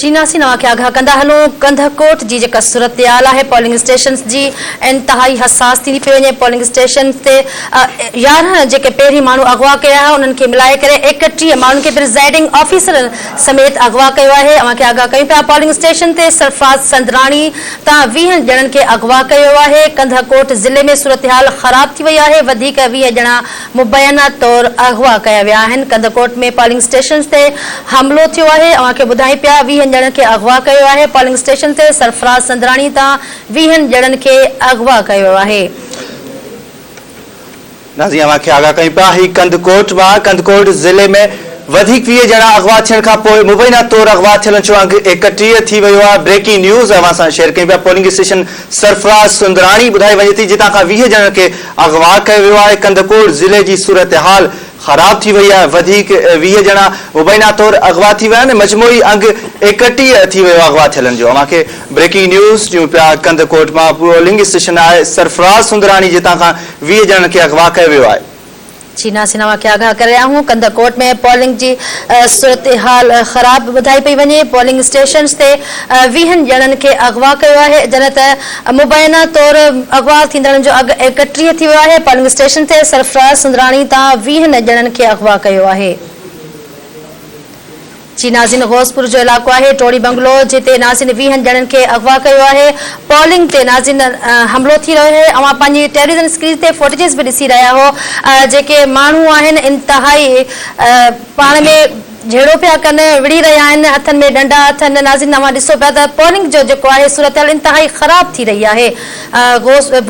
چيناسين اوهان کي آگاهه ڪندا هلون ڪنڌڪوٽ جي جيڪا صورتحال آهي پولنگ اسٽيشنز جي انتهائي حساس ٿيندي پئي وڃي پولنگ اسٽيشنز تي 11 جيڪي پهرين ماڻهو اغوا ڪيا هئا انهن کي ملائي ڪري 31 ماڻهن کي پرزائيڊنگ آفيسر سميت اغوا ڪيو آهي اوهان کي آگاهه ڪيون پيا پولنگ اسٽيشن تي سرفراز سندراڻي تان 20 ڄڻن کي اغوا ڪيو ويو آهي ڪنڌڪوٽ ضلعي ۾ صورتحال خراب ٿي وئي آهي وڌيڪ 20 ڄڻا مبينا طور اغوا ڪيا ويا آهن، ڪنڌڪوٽ ۾ پولنگ اسٽيشنز تي حملو ٿيو آهي، اوهان کي ٻڌايون پيا ويهن ڄڻن کي اغوا ڪيو ويو آهي، پولنگ اسٽيشن تي سرفراز سندراڻي تان ويهن ڄڻن کي اغوا ڪيو ويو آهي. ناظرين اوهان کي آگاهه ڪيون پيا هي ڪنڌڪوٽ مان ڪنڌڪوٽ ضلعي ۾ وڌيڪ 20 ڄڻا اغوا ٿيڻ کان پوء مبينا طور اغوا ٿيلن جو انگ 31 ٿي ويو آهي بريڪنگ نيوز اوهان سان شيئر ڪيون پيا پولنگ اسٽيشن سرفراز سندراڻي ٻڌائي وڃي ٿي جتان کان 20 ڄڻن کي اغوا ڪيو ويو آهي ڪنڌڪوٽ ضلعي جي صورتحال خراب ٿي وئي آهي وڌيڪ 20 ڄڻا مبينا طور اغوا ٿي ويا آهن مجموعي انگ 31 ٿي ويو اغوا ٿيلن جو اوهان کي بريڪنگ نيوز ڏيون پيا ڪنڌڪوٽ مان پولنگ اسٽيشن آهي سرفراز سندراڻي جتان کان 20 ڄڻن کي اغوا ڪيو ويو آهي. جي ناظرين اوهان کي آگاهه ڪري رهيا آهيون ڪنڌڪوٽ ۾ پولنگ جي صورتحال خراب ٻڌائي پئي وڃي پولنگ اسٽيشنز تي ويهن ڄڻن کي اغوا ڪيو آهي جڏهن ته مبينا طور اغوا ٿيندڙن جو اڳ 31 ٿي ويو آهي پولنگ اسٽيشن تي سرفراز سندراڻي تان ويهن ڄڻن کي اغوا ڪيو آهي. جي ناظرين غوثپور جو علائقو آهي ٽوڙي بنگلو جتي ناظرين ويهن ڄڻن کي اغوا ڪيو آهي پولنگ تي ناظرين حملو ٿي رهيو آهي اوهان پنهنجي ٽيليويزن اسڪرين تي فوٽيجز به ڏسي رهيا هو جيڪي ماڻهو آهن انتهائي پاڻ ۾ جهيڙو پيا ڪن وڙهي رهيا آهن هٿن ۾ ڏنڊا اٿن ناظرين اوهان ڏسو پيا ته پولنگ جو جيڪو آهي صورتحال انتهائي خراب ٿي رهي آهي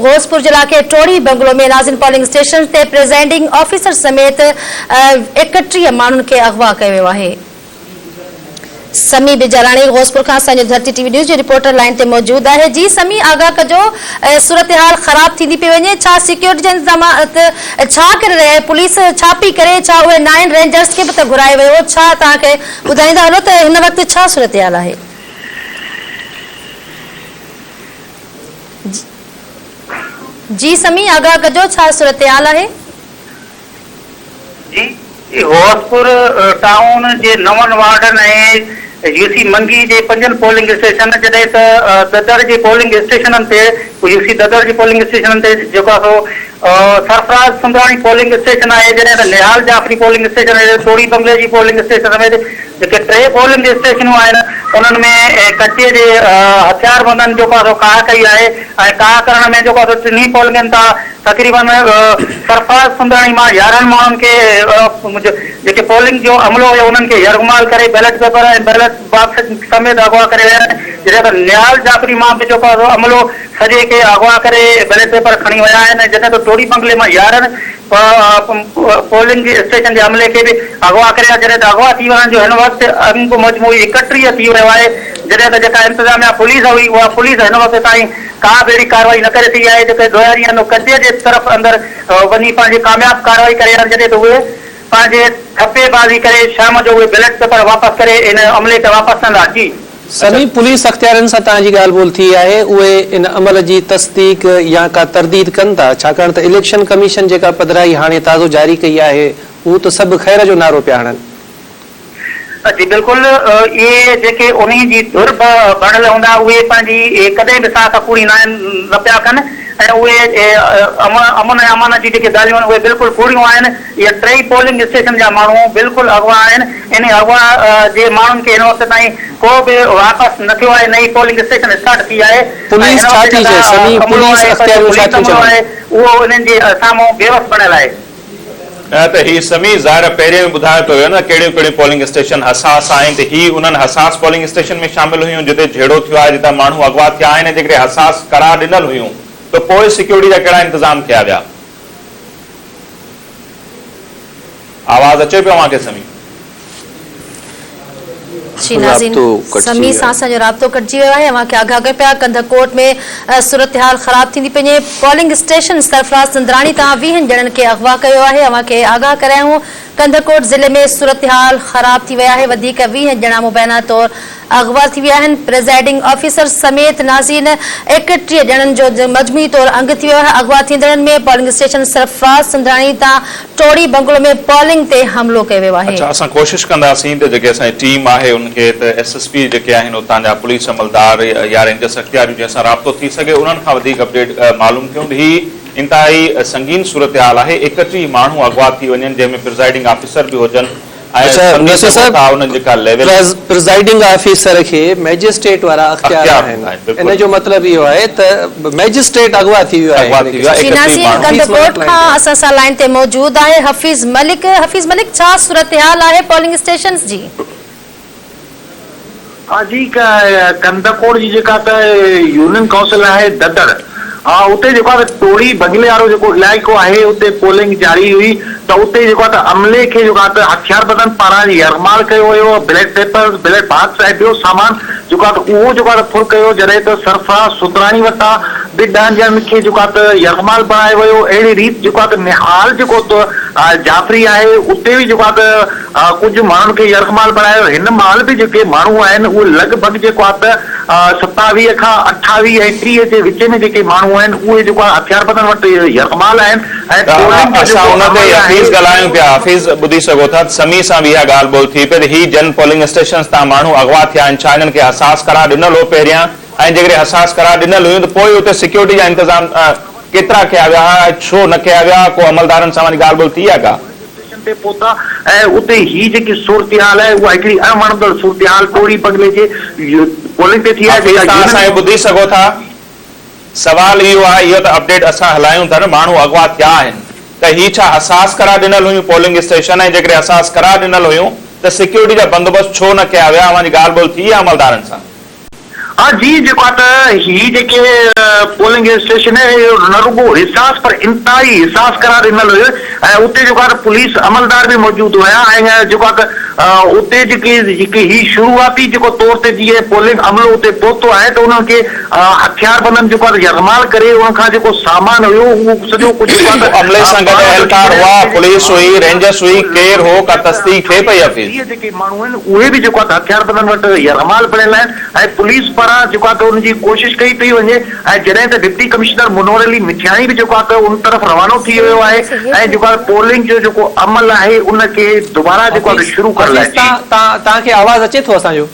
غوثپور جي علائقي ٽوڙي بنگلو ۾ ناظرين پولنگ اسٽيشن تي پرزائيڊنگ آفيسر سميت 31 ماڻهن کي اغوا ڪيو ويو آهي. سميع بجاراڻي غوثپور کان اسان جو ڌرتي ٽي وي نيوز جو رپورٽر لائين تي موجود آهي جي سميع آگاهه ڪجو صورتحال خراب ٿيندي پئي وڃي ڇا سيڪيورٽي جا انتظامات ڇا ڪري رهيا آهي پوليس ڇا پئي ڪري ڇا اهي نائن رينجرز کي به ته گهرايو ويو هو ڇا توهان کي ٻڌائيندا هلو ته هن وقت ڇا صورتحال آهي. جي سميع آگاهه ڪجو ڇا صورتحال آهي. جي غوثپور ٽائون جي نون وارڊن ۽ يو سي منگي جي پنجن پولنگ اسٽيشن جڏهن ته ددڙ جي پولنگ اسٽيشنن تي يو سي ددڙ جي پولنگ اسٽيشنن تي جيڪو آهي سو سرفراز سندراڻي پولنگ اسٽيشن آهي جڏهن ته نهال جعفري پولنگ اسٽيشن آهي ٽوڙي بنگلي جي پولنگ اسٽيشن سميت جيڪي ٽي پولنگ اسٽيشنون آهن انهن ۾ ڪچي جي هٿياربندن جيڪو آهي سو ڪاهه ڪئي آهي ۽ ڪاهه ڪرڻ ۾ جيڪو آهي سو ٽنهي پولنگن تان تقريبن سرفراز سندراڻي مان 11 ماڻهن کي جيڪي پولنگ جو عملو هيو انهن کي يرغمال ڪري بيلٽ پيپر ۽ بيلٽ باڪس سميت اغوا ڪري ويا آهن جڏهن ته نهال جعفري مان به جيڪو آهي سو عملو سڄي کي اغوا ڪري بيلٽ پيپر کڻي ويا آهن جڏهن ته ٽوڙي بنگلي مان 11 پولنگ اسٽيشن جي عملي کي به اغوا ڪري ويا جڏهن ته اغوا ٿي وڃڻ جو هن وقت انگ مجموعي 31 ٿي ويو آهي جڏهن ته جيڪا انتظاميا پوليس هئي اها پوليس هن وقت تائين ڪا به اهڙي ڪارروائي نه ڪري سگهي آهي جيڪي ڏوهاري آهن اهي ڪچي جي طرف اندر وڃي پنهنجي ڪامياب ڪارروائي ڪري آهن جڏهن ته اهي پنهنجي ٺپي بازي ڪري شام جو اهي بيلٽ پيپر واپس ڪري ان عملي کي واپس ڪندا. جي. سميع، پوليس اختيارين سان توهان جي ڳالهه ٻولهه ٿي آهي، اهي ان عمل جي تصديق يا ڪا ترديد ڪن ٿا؟ ڇاڪاڻ ته اليڪشن ڪميشن جيڪا پڌرائي هاڻي تازو جاري ڪئي آهي، هو ته سڀ خير جو نعرو پيا هڻن. جي بلڪل، اهي جيڪي انهي جي ڌر بڻيل هوندا، اهي پنهنجي ڪڏهن به ساک ڪوڙي ناهن نه پيا ڪن ۽ اهي امن ۽ امان جون جيڪي ڳالهيون آهن، اهي بلڪل ڪوڙيون آهن. اهي ٽئي پولنگ اسٽيشن جا ماڻهو بلڪل اغوا آهن، انهي اغوا جي ماڻهن کي هن وقت تائين ڪو به واپس نه ٿيو آهي نه ئي پولنگ اسٽيشن اسٽارٽ ٿي آهي ۽ پوليس هن ڇا وقت ٿي جيڪا چئي سميع عملو پوليس آهي پنهنجو اختياريون ڇا پوليس ٿيون عملو چون؟ آهي اهو انهن جي سامهون بيوس بڻيل آهي. نه ته هي سميع ظاهر پهرين به ٻڌايو ته ويو نه ڪهڙيون ڪهڙيون پولنگ اسٽيشن حساس آهن ته هي انهن حساس پولنگ اسٽيشن ۾ شامل هيون جتي جهيڙو ٿيو آهي جتان ماڻهو اغوا ٿيا آهن ۽ جيڪڏهن حساس قرار ڏنل هيون ته پوء سيڪيورٽي جا ڪهڙا انتظام ڪيا ويا؟ آواز اچي پيو اوهان کي سميع. جي ناظرين سميع سان اسان جو رابطو ڪٽجي ويو آهي اوهان کي آگاهه ڪيون پيا ڪنڌڪوٽ ۾ صورتحال خراب ٿيندي پئي وڃي پولنگ اسٽيشن سرفراز سندراڻي تان ويهن ڄڻن کي اغوا ڪيو آهي اوهان کي آگاهه ڪرايون. ڪنڌڪوٽ ضلعي ۾ صورتحال خراب ٿي وئي آهي، وڌيڪ 20 ڄڻا مبينا طور اغوا ٿي ويا آهن، پرزائيڊنگ آفيسر سميت ناظرين 31 ڄڻن جو مجموعي طور انگ ٿي ويو آهي، اغوا ٿيندڙن ۾ پولنگ اسٽيشن سرفراز سنڌراڻي تان ٽوڙي بنگلو ۾ پولنگ تي حملو ڪيو ويو آهي. اڇا اسان ڪوشش ڪنداسين ته جيڪي اسان جي ٽيم آهي ان کي ته ايس ايس پي جيڪي آهن اتان جا پوليس عملدار يا رينجرس اختياريون جنهن سان رابطو ٿي سگهي انهن کان وڌيڪ اپڊيٽ معلوم ڪيون هي انتهائي سنگين صورتحال آهي 31 ماڻهو اغوا ٿي وڃن جنهن ۾ پرزائيڊنگ آفيسر به هجن ۽ اڇا سمجهي نصير سگهو صاحب ٿا انهن جيڪا ليول. پرزائيڊنگ آفيسر کي مئجسٽريٽ وارا اختيار اختيار آهن هوندا آهن بلڪل. ان جو مطلب اهو آهي ته مئجسٽريٽ اغوا ٿي ويو آهي اغوا هڪڙي ٿي ويو آهي قسم جي 31 ناظرين ماڻهو. حفيظ ملڪ ڪنڌڪوٽ لائين کان تي آهي. اسان سان لائين تي موجود آهي حفيظ ملڪ حفيظ ملڪ ڇا صورتحال آهي پولنگ اسٽيشنز جي. ها جي ڪنڌڪوٽ جي جيڪا ته يونين ڪائونسل آهي ددڙ ها اتي جيڪو آهي ته ٽوڙي بنگلي وارو جيڪو علائقو آهي اتي پولنگ جاري هئي ته اتي جيڪو آهي ته عملي کي جيڪو آهي ته هٿياربندن پاران يرغمال ڪيو ويو بليٽ پيپرز بليٽ باڪس ۽ ٻيو سامان جيڪو آهي ته اهو جيڪو آهي ته ڦر ڪيو جڏهن ته سرفراز سندراڻي وٽان به ڏهن ڄڻن کي جيڪو آهي ته يرغمال بڻايو ويو اهڙي ريت جيڪو آهي ته نهال جيڪو ته جعفري آهي اتي به جيڪو آهي ته ڪجهه ماڻهن کي يرغمال بڻايو، هن مهل به جيڪي ماڻهو آهن اهي لڳ ڀڳ جيڪو آهي ته 27 کان 28 ۽ 30 جي وچ ۾ جيڪي ماڻهو آهن اهي جيڪو آهي هٿياربندن وٽ يرغمال آهن ۽ ته پولنگ جو اسان جيڪو ان تي عمل آهي حفيظ ڳالهايون اهو پيا، حفيظ ٻڌي سگهو ٿا ته سميع سان به اها ڳالهه ٻولهه ٿي پئي ته هي جن پولنگ اسٽيشنز تان ماڻهو اغوا ٿيا آهن ڇا انهن کي حساس قرار ڏنل هو پهريان ۽ جيڪڏهن حساس قرار ڏنل هيون ته پوء اتي سيڪيورٽي جا انتظام ڪيترا ڪيا ويا ها ۽ ڇو نه ڪيا ويا ڪو عملدارن سان وڃي ڳالهه ٻولهه ٿي آهي ڪا؟ اسٽيشن تي پهتا ۽ اتي هي جيڪي صورتحال آهي اها هڪڙي اڻ وڻندڙ صورتحال ٽوڙي بنگلي جي پولنگ تي ٿي آهي حفيظ جيڪا توهان اسان کي يونين ٻڌي سگهو ٿا؟ سوال اهو آهي اهو ته اپڊيٽ اسان هلايون ٿا نه ماڻهو اغوا ٿيا آهن ته هي ڇا حساس قرار ڏنل هيون پولنگ اسٽيشن ۽ جيڪڏهن حساس قرار ڏنل هيون ته سيڪيورٽي جا بندوبست ڇو نه ڪيا ويا اوهان جي ڳالهه ٻولهه ٿي آهي عملدارن سان؟ ها جي جيڪو آ ته هي جيڪي پولنگ اسٽيشن آهي اهو نه رڳو حساس پر انتهائي حساس قرار ڏنل هيو ۽ اتي جيڪو آ ته پوليس عملدار به موجود هيا ۽ جيڪو آ ته اتي جيڪي جيڪي هي شروعاتي جيڪو طور تي جيئن پولنگ عملو اتي پهتو آهي ته انهن کي هٿياربندن جيڪو آ ته يرغمال ڪري انهن کان جيڪو سامان هيو اهو سڄو ڪجهه جيڪو آ ته عملي سان گڏ پاڻ وٽ وٺي اهلڪار ڪري هئا اتي جيڪي پوليس ماڻهو هئي هيا رينجرس هئي اهي لڳ ڪير ڀڳ هو ڪا جيڪي آ ته تصديق ٿئي پئي 28 حفيظ. 30 جيڪي ماڻهو آهن اهي به جيڪو آ ته هٿياربندن وٽ يرغمال بڻيل آهن ۽ پوليس پاران جيڪو آ ته ان جي ڪوشش ڪئي پئي وڃي ۽ جڏهن ته ڊپٽي ڪمشنر منور علي مٺياڻي به جيڪو آ ته ان طرف روانو ٿي ويو آهي ۽ جيڪو آ ته پولنگ جو جيڪو عمل آهي ان کي دوباره جيڪو آ ته حفيظ شروع ڪرڻ لاء حفيظ جي. تان تان توهان کي آواز اچي ٿو اسان جو.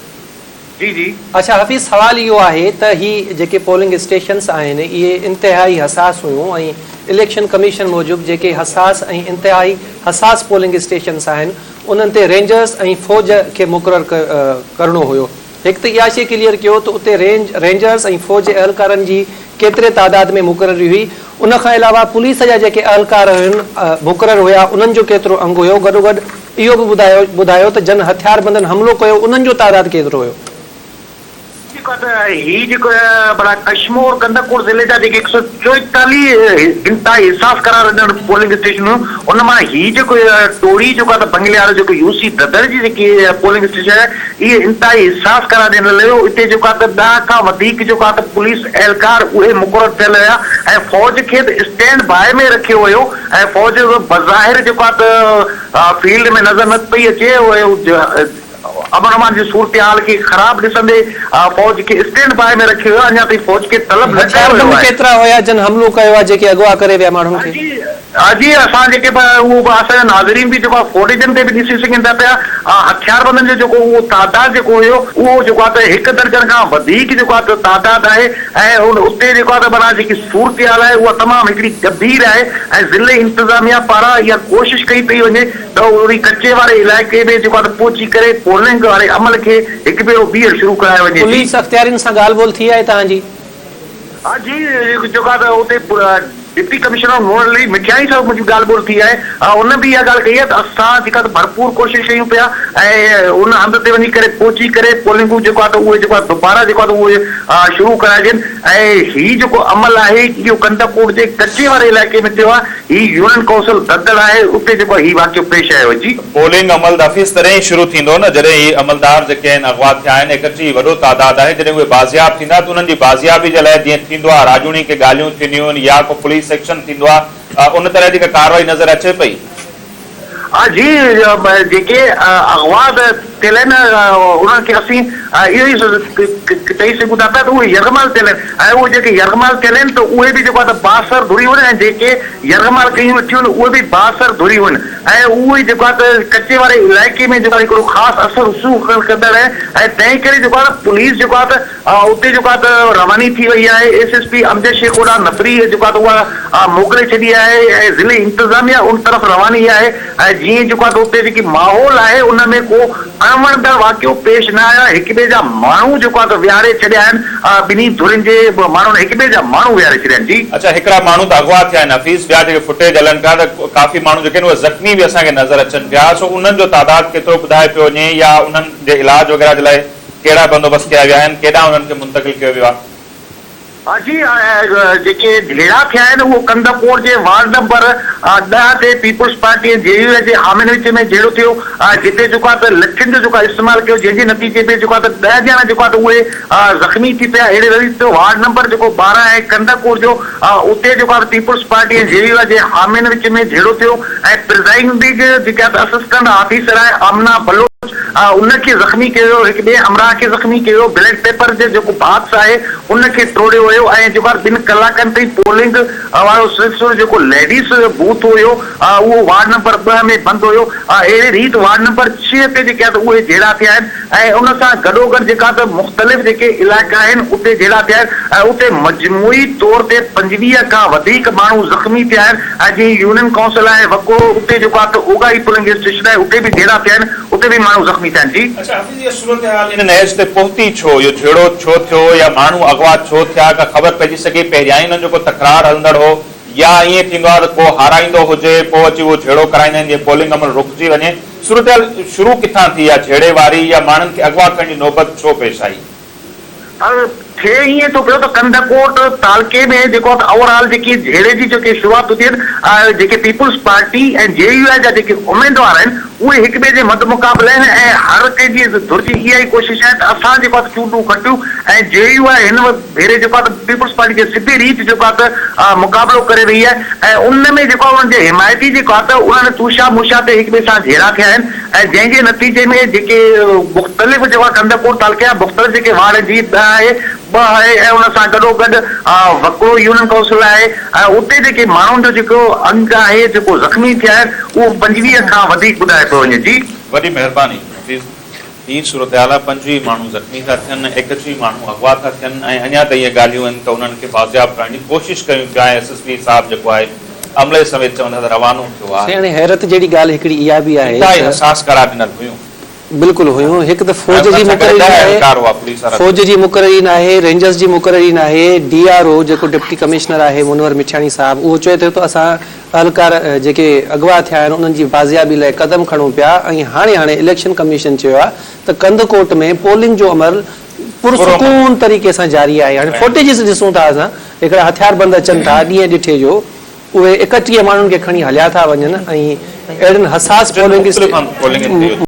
جي جي. اڇا حفيظ سوال اهو آهي ته هي جيڪي پولنگ اسٽيشنس آهن اهي انتهائي حساس هيون ۽ اليڪشن ڪميشن موجب جيڪي حساس ۽ انتهائي حساس پولنگ اسٽيشنس آهن انهن تي رينجرز ۽ فوج کي مقرر ڪرڻو هيو. هڪ ته اها شيء ڪليئر ڪيو ته اتي رينج رينجرز ۽ فوج جي اهلڪارن جي ڪيتري تعداد ۾ مقرري هئي. ان کان علاوه پوليس جا جيڪي اهلڪار هين مقرر هيا انهن جو ڪيترو انگ هيو گڏوگڏ اهو به ٻڌايو ٻڌايو ته جن هٿياربندن حملو ڪيو انهن جو تعداد ڪيترو هيو. جيڪو آهي ته هي جيڪو بلا ڪشمور ڪنڌڪوٽ ضلعي جا جيڪي 144 انتهائي حساس قرار ڏنل پولنگ اسٽيشن هيون ان مان هي جيڪو ٽوڙي جيڪو آهي ته بنگلي وارو جيڪو يو سي ددڙ جي جيڪي پولنگ اسٽيشن آهي اهي انتهائي حساس قرار ڏنل هيو اتي جيڪو آهي ته 10 کان وڌيڪ جيڪو آهي ته پوليس اهلڪار اهي مقرر ٿيل هيا ۽ فوج کي به اسٽينڊ باء ۾ رکيو ويو ۽ فوج بظاهر جيڪو آهي ته فيلڊ ۾ نظر نه پئي اچي اهي امن امان جي صورتحال کي خراب ڏسندي فوج کي اسٽينڊ باء ۾ رکيو ويو آهي، اڃا تائين فوج کي طلب نه ڪيو ويو هٿياربند آهي. ڪيترا هيا جن حملو ڪيو آهي جيڪي اغوا ڪري ويا ماڻهن کي؟ جي اسان جيڪي به اهو به اسان جا ناظرين به جيڪو آهي فوٽيجن تي به ڏسي سگهن ٿا پيا هٿياربندن جو جيڪو اهو تعداد جيڪو هيو اهو جيڪو آهي ته هڪ درجن کان وڌيڪ جيڪو آهي ته تعداد آهي ۽ ان اتي جيڪو آهي ته معنيٰ جيڪي صورتحال آهي اها تمام هڪڙي گنڀير آهي ۽ ضلعي انتظاميا پاران اها ڪوشش ڪئي پئي وڃي ته اهڙي ڪچي واري علائقي ۾ جيڪو آهي ته پهچي ڪري پولنگ واري عمل کي هڪ ڀيرو ٻيهر شروع ڪرايو وڃي. جي. پوليس اختيارين سان ڳالهه ٻولهه ٿي آهي توهان جي؟ ها جي جيڪو آهي ته اتي ڊپٽي ڪمشنر نور علي مٺياڻي سان منهنجي ڳالهه ٻولهه ٿي آهي ان به اها ڳالهه ڪئي آهي ته اسان جيڪا ته ڀرپور ڪوشش ڪيون پيا ۽ ان هنڌ تي وڃي ڪري پهچي ڪري پولنگون جيڪو آهي ته اهي جيڪو آهي دوباره جيڪو آهي ته اهي شروع ڪرائجن ۽ هي جيڪو عمل آهي اهو ڪنڌڪوٽ جي ڪچي واري علائقي ۾ ٿيو آهي هي يونين ڪائونسل ددڙ آهي اتي جيڪو هي واقعو پيش آيو جي. پولنگ عمل ته حفيظ تڏهن ئي شروع ٿيندو نه جڏهن هي عملدار جيڪي آهن اغوا ٿيا آهن 31 وڏو تعداد آهي جڏهن اهي بازياب ٿيندا ته انهن جي بازيابي جي لاء جيئن ٿيندو آهي راڄوڻي ڪي ڳالهيون ٿينديون آهن يا ڪو پوليس ايڪشن ٿيندو آهي ان طرح جي ڪا ڪارروائي نظر اچي پئي. جي جيڪي اغوا ٿيل آهن انهن کي اسين اهو ئي چئي سگهون ٿا پيا ته اهي يرغمال ٿيل آهن ۽ اهي جيڪي يرغمال ٿيل آهن ته اهي به جيڪو آهي ته بااثر ڌريون آهن ۽ جيڪي يرغمال ڪيون ويٺيون آهن اهي به بااثر ڌريون آهن ۽ اهي جيڪو آهي ته ڪچي واري علائقي ۾ جيڪو آهي هڪڙو خاص اثر رسوخ رکندڙ آهن ۽ تنهن ڪري جيڪو آهي ته پوليس جيڪو آهي ته اتي جيڪو آهي ته رواني ٿي وئي آهي، S S P Amjad Shaikh اوڏانهن نفري جيڪو آهي ته اها موڪلي ڇڏي آهي ۽ ضلعي انتظاميا ان طرف رواني آهي ۽ جيئن جيڪو آهي ته اتي جيڪي ماحول آهي ان ۾ ڪو اڻوڻندڙ واقعو پيش نه آيو آهي، هڪ ٻئي جا ماڻهو جيڪو آهي ته ويهاري ڇڏيا آهن، ٻنهي ڌرين جي ماڻهن هڪ ٻئي جا ماڻهو ويهاري ڇڏيا آهن جي. اڇا هڪڙا ماڻهو ته اغوا ٿيا آهن حفيظ ٻيا جيڪي فوٽيج هلن پيا ته ڪافي ماڻهو جيڪي آهن اهي زخمي به اسان کي نظر اچن پيا سو انهن جو تعداد ڪيترو ٻڌايو پيو وڃي يا انهن جي علاج وغيره جي لاء ڪهڙا بندوبست ڪيا ويا آهن، ڪيڏانهن انهن کي منتقل ڪيو ويو آهي؟ جي جيڪي جهيڙا ٿيا آهن اهو ڪنڌڪوٽ جي وارڊ نمبر ڏهه تي پيپلز پارٽي ۽ جي يو آء جي حامين وچ ۾ جهيڙو ٿيو جتي جيڪو آهي ته لٺين جو جيڪو آهي استعمال ڪيو جنهن جي نتيجي ۾ جيڪو آهي ته ڏهه ڄڻا جيڪو آهي ته اهي زخمي ٿي پيا اهڙي ريت وارڊ نمبر جيڪو 12 آهي ڪنڌڪوٽ جو اتي جيڪو آهي ته پيپلز پارٽي ۽ جي يو آء جي حامين وچ ۾ جهيڙو ٿيو ۽ پرزائيڊنگ جيڪا اسسٽنٽ آفيسر آهي آمنه بلوچ ان کي زخمي ڪيو ويو، هڪ ٻئي همراهه کي زخمي ڪيو ويو، بيلٽ پيپر جي جيڪو باڪس آهي ان کي ٽوڙيو ويو ۽ جيڪو آهي ٻن ڪلاڪن تائين پولنگ وارو سلسلو جيڪو ليڊيز بوٿ هيو اهو وارڊ نمبر ٻه ۾ بند هيو اهڙي ريت وارڊ نمبر ڇهه تي جيڪي آهي ته اهي جهيڙا ٿيا آهن ۽ ان سان گڏوگڏ جيڪا ته مختلف جيڪي علائقا آهن اتي جهيڙا ٿيا آهن ۽ اتي مجموعي طور تي 25 کان وڌيڪ ماڻهو زخمي ٿيا آهن ۽ جيئن يونين ڪائونسل آهي وڪوڙو اتي جيڪو آهي ته اوڳاهي پولنگ اسٽيشن آهي اتي به جهيڙا ٿيا آهن اتي به ماڻهو زخمي ٿيا آهن جي. اڇا حفيظ اها صورتحال ان نهج تي پهتي ڇو اهو جهيڙو ڇو ٿيو يا ماڻهو اغوا ڇو ٿيا ڪا خبر پئجي سگهي پهريائين انهن جو ڪو تڪرار هلندڙ هو يا ائين ٿيندو آهي ته ڪو هارائيندو هجي پوء اچي اهو جهيڙو ڪرائيندا آهن جيئن پولنگ عمل رڪجي وڃي صورتحال شروع ڪٿان ٿي اها جهيڙي واري يا ماڻهن کي اغوا ڪرڻ جي نوبت ڇو پيش آئي؟ ٿئي ائين ٿو پيو ته ڪنڌڪوٽ تعلقي ۾ جيڪو آهي ته اوور آل جيڪي جهيڙي جي جيڪي شروعات ٿي آهي جيڪي پيپلز پارٽي ۽ جي يو آء جا جيڪي اميدوار آهن اهي هڪ ٻئي جي مد مقابل آهن ۽ هر ڪنهن جي ڌر جي اها ئي ڪوشش آهي ته اسان جيڪو آهي ته چونڊون کٽيون ۽ جي يو آء هن ڀيري جيڪو آهي ته پيپلز پارٽي کي سڌي ريت جيڪو آهي ته مقابلو ڪري رهي آهي ۽ ان ۾ جيڪو آهي انهن جي حمايتي جيڪو آهي ته انهن توشا موشا تي هڪ ٻئي سان جهيڙا ٿيا آهن ۽ جنهن جي نتيجي ۾ جيڪي مختلف جيڪو آهي ڪنڌڪوٽ تعلقي جا مختلف جيڪي وارڊ جي ڏهه آهي ٻه آهي ۽ ان سان گڏو گڏ وڪڙو يونين ڪائونسل آهي ۽ اتي جيڪي ماڻهن جو جيڪو انگ آهي جيڪو زخمي ٿيا آهن اهو 25 کان وڌيڪ ٻڌايو پيو وڃي جي. وڏي مهرباني حفيظ. هي صورتحال آهي 25 ماڻهو زخمي ٿا ٿين 31 ماڻهو اغوا ٿا ٿين ۽ اڃا تائين اهي ڳالهيون آهن ته انهن کي بازياب ڪرڻ جي ڪوشش ڪيون پيا ۽ ايس ايس پي صاحب جيڪو آهي عملي سميت چون ٿا ته روانو ٿيو آهي. سائين هاڻي حيرت جهڙي ڳالهه هڪڙي اها به آهي انتهائي ته. حساس قرار ڏنل هيون. بلڪل هيون هڪ ته ۽ فوج انهن جي سان گڏ مقرري ڏهه ناهي اهلڪار هئا پوليس وارا فوج جي مقرري ناهي رينجرز جي مقرري ناهي ڊي آر او جيڪو ڊپٽي ڪمشنر آهي منور مٺياڻي صاحب اهو چئي ٿو ته اسان اهلڪار جيڪي اغوا ٿيا آهن انهن جي بازيابي لاء قدم کڻون پيا ۽ هاڻي هاڻي اليڪشن ڪميشن چيو آهي ته ڪنڌڪوٽ ۾ پولنگ جو عمل پرسڪون طريقي سان جاري آهي هاڻي فوٽيجز ڏسون ٿا اسان هڪڙا هٿياربند اچن ٿا ڏينهن ڏٺي جو اهي 31 ماڻهن کي کڻي هليا ٿا وڃن ۽ اهڙن حساس پولنگ.